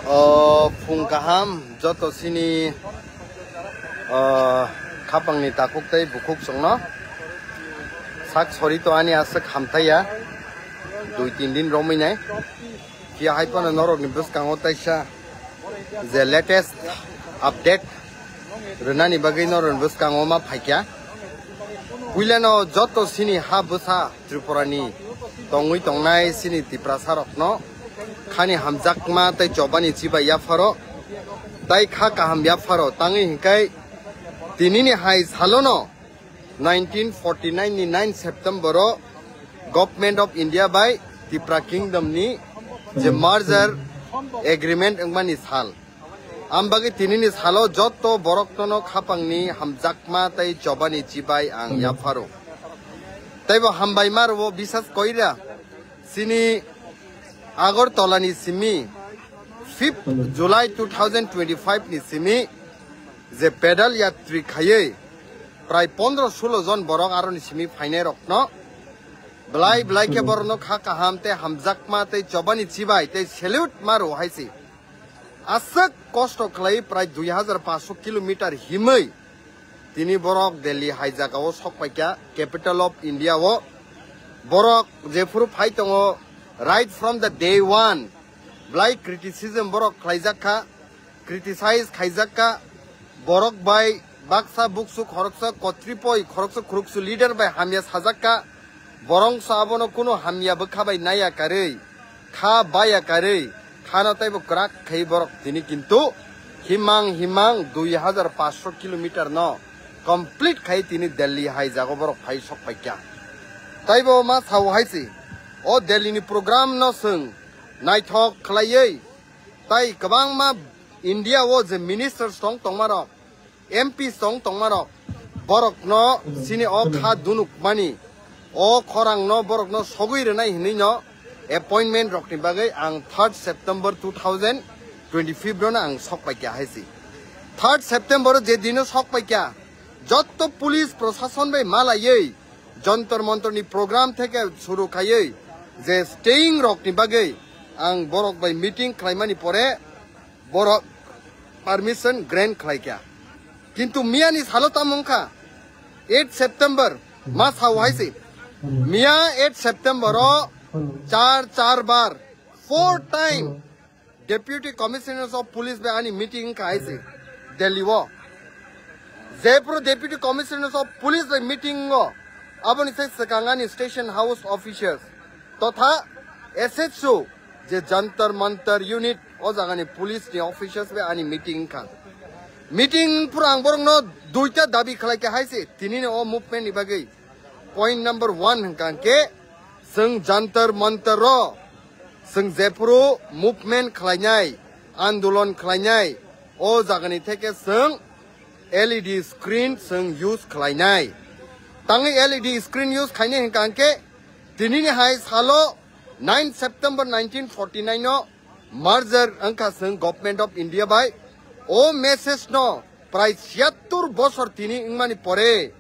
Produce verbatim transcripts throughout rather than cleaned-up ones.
O phung kaham joto sini, o, khapangni takhuk tei bukhuk chwngno. Sak sori to ani aswk hamthaiya, dui tin din romwi nai. Phiya hai phano norokni bwskango taisa je latest update rwnani bagwi norokni bwskango ma phaikya. Puilano joto sini ha bwsa Tripurani tongwi tongnai sini Tiprasarokno khani hamjakma tei chobani chibai yapharo, tai kha kaham yapharo tangwi hinkai tinini hai salono nineteen forty nine ni nine September o Government of India bai Tipra Kingdom ni je merger agreement wngmani sal. Ambagwi tinini salo joto borokno khapangni hamjakma tei chobani chibai ang yapharo. Teibo hambai maro bisas koira sini Agartala ni simi fifth July two thousand twenty-five ni simi je pedal yatri khaywi prai pondro sulo jon borok aroni simi phainai rokno belai belai khe borokno kha kaham tei hamjakma tei chobani chibai tei salute maro haisi. Aswk kosto khlai prai dui hajar paanch sho kilometer himwi tini borok Delhi hai jagao sok paikha, capital of India o. Borok jephuru phai tongo, right from the day one, belai criticism borok khlaijak kha, criticize khaijak kha, borok bai baksa buksu khoroksa kotripoi khoroksa khuruksu leader bai hamya sajak kha, borok sa abono kunu hamya bwkha bai naiya karwi, kha baya karwi, khano teibo kwrak khai borok tini kintu himang himang dui hajar paanch sho kilometer no complete khai tini Delhi hai jago borok phai sok paikha. Teibo ma sao haisi, o Delhi ni program no swng naithok khlaiwi, tai kwbangma India o je ministers tong tongmarok, M Ps tong tongmarok, borokno sini o kha dunukmani, o khorangno borokno sogwi rwnai hinwi no appointment rokni bagwi ang third September two thousand twenty-five no ang sok paikha haisi. Third September je dino sok paikha, jotto police prosason bai malaiwi Jantar Mantar ni program theke suru khaiwi je staying rokni bagwi ang borok bai meeting khlaimani pore borok permission grant khlaikha. Kintu miyani salo tamo wngkha eight September ma sao haisi. Miya eight September o char char bar four time Deputy Commissioner of Police bai ani meeting wngkha haisi Delhi o. Jepro Deputy Commissioner of Police bai meeting o, aboni sai swkang ani station house officials totha S H O je Jantar Mantar unit o jagani police ni officials bai ani meeting wngkha. Meeting pura ang borokno duita dabi khlaikha haisi tinini o movement ni bagwi. Point number one hwnkha hwnkhe chwng Jantar Mantar o chwng jephuru movement khlainai, andolon khlainai, o jagani theke chwng L E D screen chwng use khlainai. Tangwi L E D screen use khainai hwnkha hwnkhe tinini hai salo nine September nineteen forty nine o merger wngkha chwng Government of India bai. O message no prai chiyattur bosor tini wngmani pore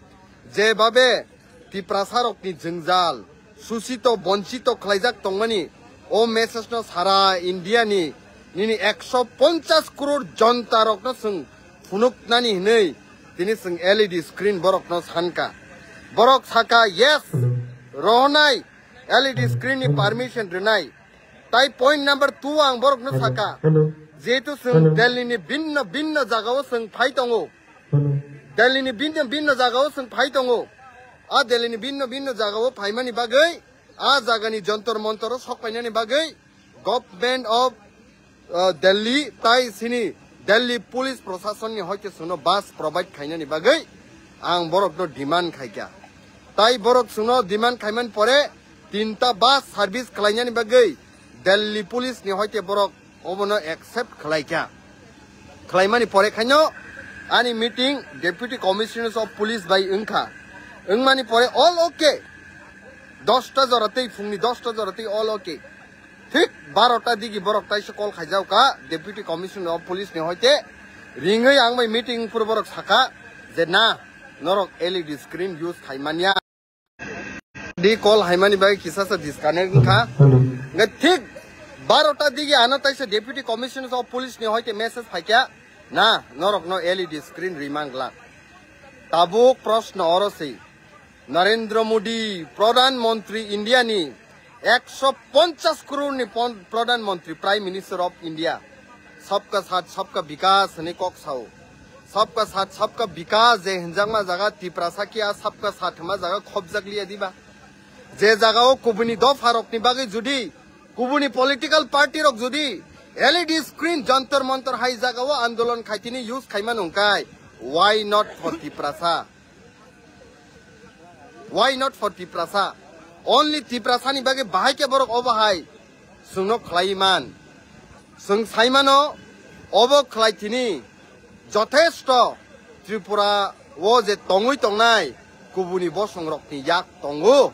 jebabe Tiprasarokni jwngjal, susito, bonchito khlaijak tongmani, o message no sara India ni nini ekso ponchas crore jonta rokno chwng phunuknani hinwi tini chwng L E D screen borokno sankha. Borok sakha, "Yes, rohonai, L E D screen ni permission rwnai." Tai point number two ang borokno sakha, jehetu chwng Delhi ni binno binno jagao chwng phai tongo. Delhi ni binno binno jagao chwng phai tongo. A Delhi ni binno binno jagao phaimani bagwi, a jagani Jantar Mantar o sok painani bagwi Government of, uh, Delhi tai sini Delhi Police Proshashan ni hoite chwngno bus provide khainani bagwi ang borokno demand khaikha. Tai borok chwngno demand khaimani pore tinta bus service khlainani bagwi Delhi Police ni hoite borok obono accept khlaikha. Khlaimani pore khaino ani meeting Deputy Commissioner of Police bai wngkha. Wngmani pore all okay. Dosta jora tei phungni dosta jora tei all okay. Thik barota digi borok taisa call khaijak kha Deputy Commissioner of Police ni hoite ringwi ang bai meeting phuru borok sakha je na norok L E D screen use khaimanya. Di call haimani bai kisa sa disconnect wngkha. Nge thik Barota digi ano taisa Deputy Commissioner of Police ni hoite message phaikya, na, norokno L E D screen rimang glak. Tabuk proshno oro se, Narendra Modi, Pradhan Mantri India ni, ekso ponchas crore ni pon-, Pradhan Mantri, Prime Minister of India, Sabka Saath, Sabka Vikas hwnwi kok sao. Sabka Saath, Sabka Vikas je hinjakma jaga Tiprasa kiya Sabka Saath hwnma jaga khobjak liya diba? Je jagao kubuni dopharokni bagwi judi, kubuni political party rok judi L E D screen Jantar Mantar hai jagao andolon khaitini use khaima nungkai, why not for Tiprasa? Why not for Tiprasa? Only Tiprasa ni bagwi bahai khe borok obo hai chwngno khlai man. Chwng sai mano, obo khlai tini jothesto Tripura o je tongwi tongnai kubuni bosongrokni yak tongo.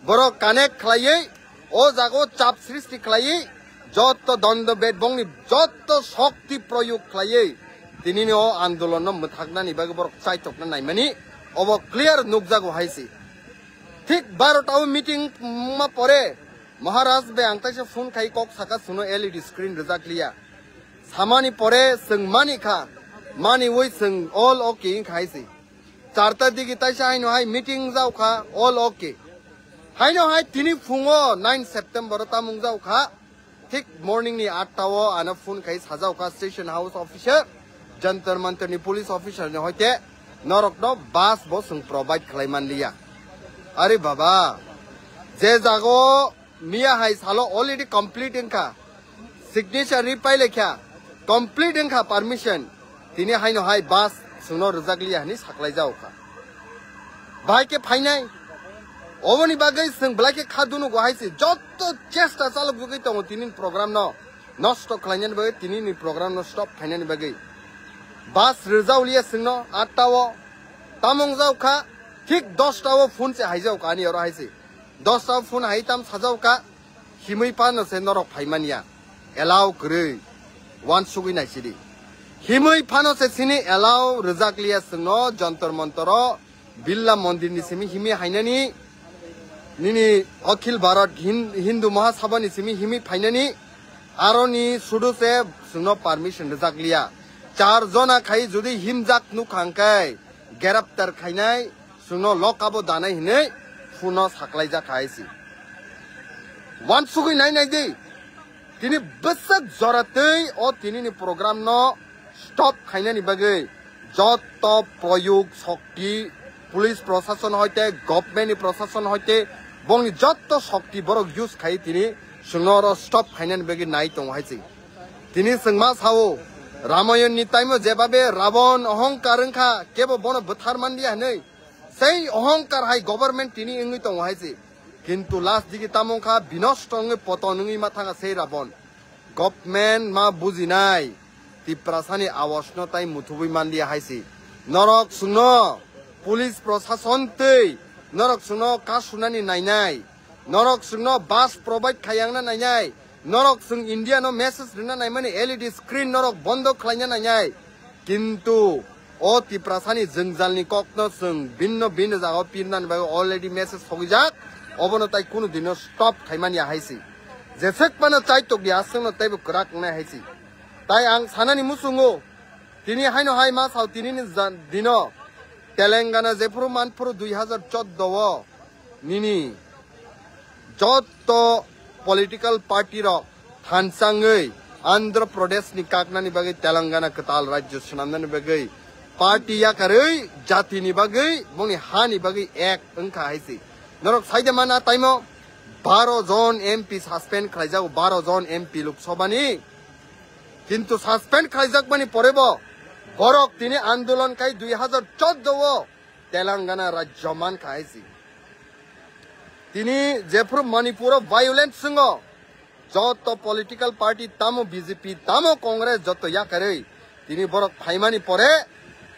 Borok connect khlaiwi o jago chap srishti khlaiwi, jotto dondo bedbongni jotto shokti proyog khlaiwi tinini o andolonno mwthaknani bagwi borok chaitokna naimani obo clear nukjago hai se. Thik barota o meeting wngma pore Maharaj bai ang taisa phone khai kok saka suno L E D screen rijak liya. Samani pore chwng mani kha, maniwi chwng all okay wngkha hai se. Charta digi taisa haino hai meeting wngjaokha, all okay. Haino hai tini phungo nine September o tamung wngjaokha. Thik morning ni atta o ano phone khai sajaokha station house officer, Jantar Mantar ni police officer ni hoite norokno bus bo chwng provide khlai manliya. Are baba, je jago miya hai salo already complete wngkha, signature ri pailekha, complete wngkha permission. Tini haino hai bus chwngno rwjak liya hwnwi saklai jaokha. Bahai khe phainai. Oboni bagwi chwng belai khe kha dunugo hai se. Jotto chesta chalok jagwi tongo tini program no nosto khlainani bagwi, tini ni program no stop khainani bagwi. Bus rwjak liya chwngno atta o. Tamung jaokha thik dosta o phone se hai jaokha ani oro hai se. Dosta o phone hai tam sajaokha. Himwi phano se norok phaimaniya, allow kwrwi, uansugwi naisidi. Himwi phano se chini allow rwjak liya chwngno Jantar Mantaro, Birla Mondir ni simi himwi hainani, nini Akhil Bharat Hin-, Hindu Mahasabha ni simi himwi phainani, aroni sudu se chwngno permission rwjak liya. Char jona khai jodi himjak nukha hwnkhe, geraptar khainai, chwngno lock-up o danai hinwi phone-o saklaijak hai se. Uansugwi nai nai di. Tini bwswk jora twi o tini ni program no stop khainani bagwi jotto proyog shokti, police prosason hoite, government ni prosason hoite, bongni jotto shokti borok use khai tini chwngno oro stop khainani bagwi nai tongo hai se. Tini chwng ma sao, Ramayon ni time o jebabe Ravon ohongkar wngkha, kebo bono bwthar manliya hinwi. Sei ohongkar hai government tini wngwi tongo hai se. Kintu last digi tamo wngkha binosto wngwi poton wngwi ma thangkha sei Ravon. Government ma bujinai, Tiprasani awasno tai muthubwi manliya hai se. Norok chwngno police prosason twi norok chwngno kasunani nainai. Norok chwngno bus provide khayangna nainai, norok chwng India no message rwna naimani L E D screen norok bondo khlaina nainai. Kintu o Tiprasani jwngjalni kokno chwng binno binno jagao pirnani bagwi already message sogwijak, obono tai kunu dino stop khaimani ya hai se. Jeswk phano chaitok di aswkno teibo kwrak wngnai hai se. Tai ang sanani muchungo, tini haino hai ma sao tinini ja-, dino Telangana jephuru manphuru dui hazar chordo o nini jotto political party rok thansangwi Andhra Pradesh ni kaknani bagwi Telangana kwtal rajyo swnamnani bagwi party yakarwi jatini bagwi bongni hani bagwi ek wngkha hai se. Norok saide mana taimo baro jon M P suspend khlaijago, baro jon M P Lok Sabha ni. Kintu suspend khlaijakmani porebo borok tini andolon khai dui hazar chordo o Telangana rajyo mankha hai se. Tini jephuru Manipur o violence swngo, joto political party tamo B J P tamo Congress joto yakarwi tini borok phaimani pore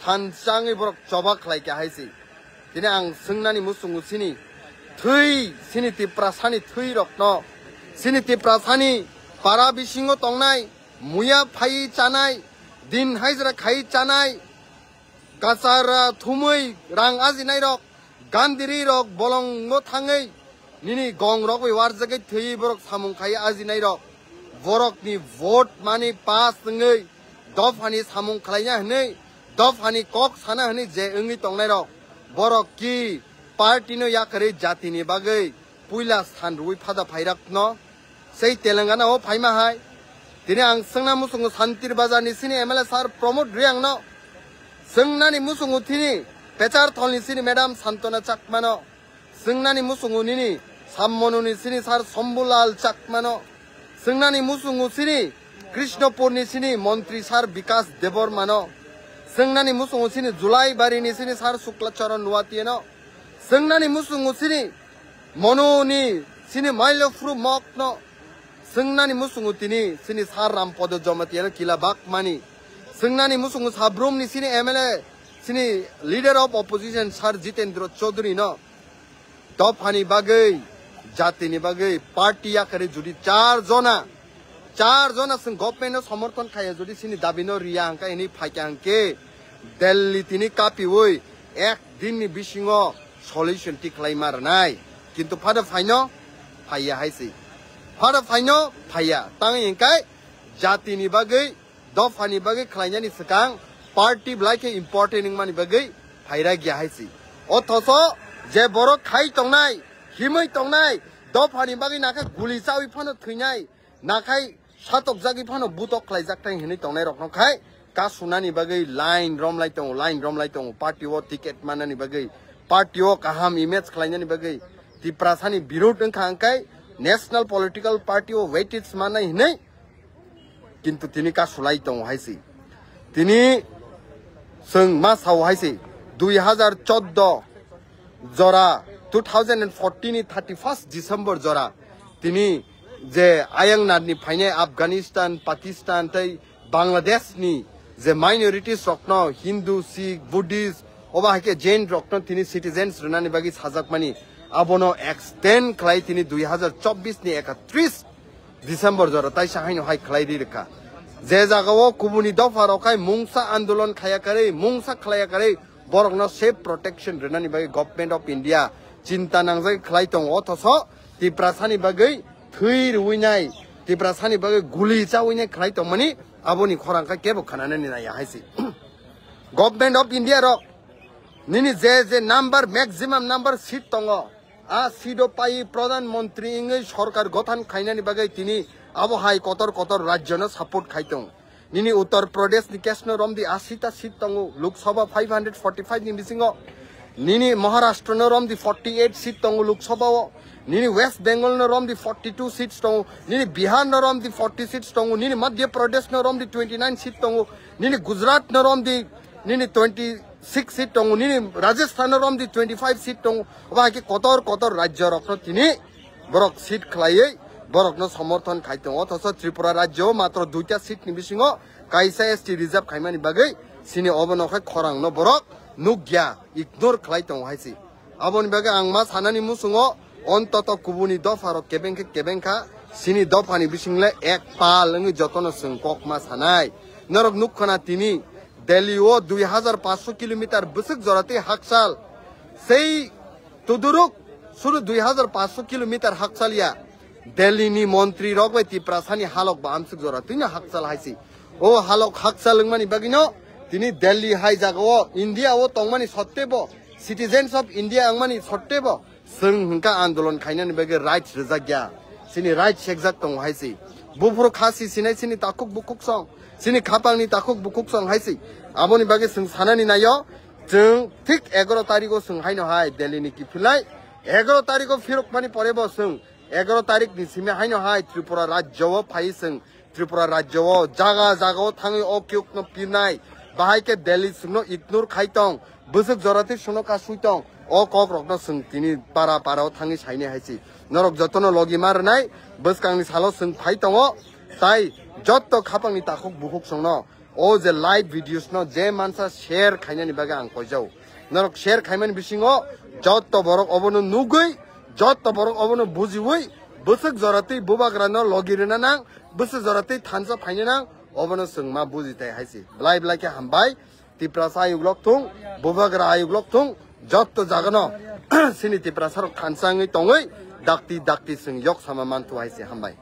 thansangwi borok choba khlaikha hai se. Tini ang swngnani muchungo sini thwi, sini Tiprasani thwi rokno, sini Tiprasani para bisingo tongnai, muya phaiwi chanai, din hajra khai chanai, kachara thumwi rang ajinai rok, gandiri rok bolongno thangwi nini gong rok bai warjagwi thwi borok samung khai ajinai rok. Borokni vote mani pass wngwi dophani samung khlaina hwnwi, dophani kok sana hwnwi je wngwi tongnairok, borok ki party no yakarwi jatini bagwi puila san rwui phada phairakno sei Telangana o phaima hai. Tini ang swngna muchungo Santir Bazar ni sini M L A sir Pramod Reang no, swngnani muchungo tini Pecharthal ni sini Madam Santona Chakma no, swngnani muchungo nini Sammono ni sini sir Shambhulal Chakma no, swngnani muchungo sini Krishnapur ni sini Montri sir Bikas Debbarma no, swngnani muchungo sini Julaibari ni sini sir Shukla Charan Nuatia no, swngnani muchungo sini Mono ni sini Mailofru Mok no, swngnani muchungo tini sini sir Rampodo Jamatia no kila bakmani, swngnani muchungo Sabrum ni sini M L A, sini Leader of Opposition sir Jitendra Chaudhary no, dophani bagwi, jatini bagwi party yakarwi jodi char jona, char jona chwng government no somorthon khaiya, jodi sini dabi no riya hwnkhe, hwnwi phaikha hwnkhe, Delhi tini kapiwi ek din ni bisingo solution tikhlai ma rwnai. Kintu phada phaino phaiya hai se. Phada phaino phaiya. Tangwi hwnkhe jatini bagwi, dophani bagwi khlainani swkang party belai khe important wngmani bagwi phaira gya hai se. Othoso je borok khai tongnai, himwi tongnai, dophani bagwi nakha guli chawi phano thwinai, nakhai satokjagwi phano butok khlaijak thai hwnwi tongnairokno khai kasunani bagwi line romlai tongo, line romlai tongo, party o ticket mannani bagwi, party o kaham image khlainani bagwi, Tiprasani birud wngkha hwnkhe national political party o weightage mannai hwnwi, kintu tini kasulai tongo hai se. Tini chwng ma sao hai se, dui hazar chordo jora, two thousand and fourteen ni thirty first December jora, tini je ayang narni phainai Afghanistan, Pakistan tei Bangladesh ni je minorities rokno, Hindu, Sikh, Buddhist, oba hai khe Jain rokno tini citizens rwnani bagwi sajakmani, abono extend khlai tini dui hazar chobbish ni ekatris December jora taisa haino hai khlai ri rwkha. Je jagao kubuni dopha rok hai mungsa andolon khaya karwi, mungsa khlaya karwi, borokno safe protection rwnani bagwi Government of India chinta nangjak khlai tongo, othoso Tiprasani bagwi thwi rwinai, Tiprasani bagwi guli chawinai khlai tongmani aboni khorang khe kebo khananani naiya hai se. Government of India rok nini je je number, maximum number seat tongo, a seat o pai Pradhan Mantri wngwi sorkar gothan khainani bagwi tini abo hai kotor kotor rajyo no support khai tong. Nini Uttar Pradesh ni case no romdi ashi ta seat tongo Lok Sabha five hundred forty five ni bisingo. Nini Maharashtra no romdi forty eight seat tongo Lok Sabha o. Nini West Bengal no romdi forty two seats tongo. Nini Bihar no romdi forty seats tongo. Nini Madhya Pradesh no romdi twenty nine seat tongo. Nini Gujarat no romdi nini twenty six seat tongo. Nini Rajasthan no romdi twenty five seat tongo. Oba hai khe kotor kotor rajyo rok no tini borok seat khlaiwi borokno somorthon khai tongo. Othoso Tripura rajyo o matro duita seat ni bisingo kaisa S T reserve khaimani bagwi sini obono khe khorangno borok nukya, ignore khlai tongo hai se. Aboni bagwi ang ma sanani muchungo ontoto kubuni dopha rok kebeng khe kebeng kha, sini dopha ni bising le ek pal wngwi jotono chwng kok ma sanai. Norok nuk khna tini Delhi o dui hazar paanch sho kilometer bwswk jora tei hakchal sei Tuduruk suru dui hazar paanch sho kilometer hakchal ya. Delhi ni montri rok bai Tiprasani halok ba amsuk jora twino hakchal hai se. O halok hakchal wngmani bagwino tini Delhi hai jagao India o tongmani sottebo, citizens of India wngmani sottebo chwng hwnkha andolon khainani bagwi rights rwjak ya. Chini rights sekjak tongo hai se. Buphuru khasi sinai chini takhuk bukhuk song, chini khapangni takhuk bukhuk song hai se. Aboni bagwi chwng sanani naio, chwng thik egaro tarikh o chwng haino hai Delhi ni kiphilai, egaro tarikh o phirokmani pore bo chwng egaro tarikh ni simi haino hai Tripura rajyo o phai chwng Tripura rajyo o jaga jaga o thangwi o kiyok no pirnai, bahai khe Delhi chwng no ignore khai tong, bwswk jora twi chwng no kasui tong, o kok rok no chwng tini para para o thangwi sainai hai se. Norok joto no logi ma rwnai, bwskang ni salo chwng phai tongo, tai jotto khapang ni takhuk bukhuk chwng no o je live videos no je mansa share khainani bagwi ang koijao. Norok share khaimani bisingo jotto borok obono nugwi, jotto borok obono bujiwi, bwswk jora twi bubagra no logi rwna nang, bwswk jora twi thansa phaina nang, obono chwng ma buji tai hai se. Belai belai khe hambai, Tiprasa ayuk lok thung, bubagra ayuk lok thung, jotto jagano chini Tiprasa rok thansa wngwi tongwi dakti dakti chwng yok sama manthu hai se hambai.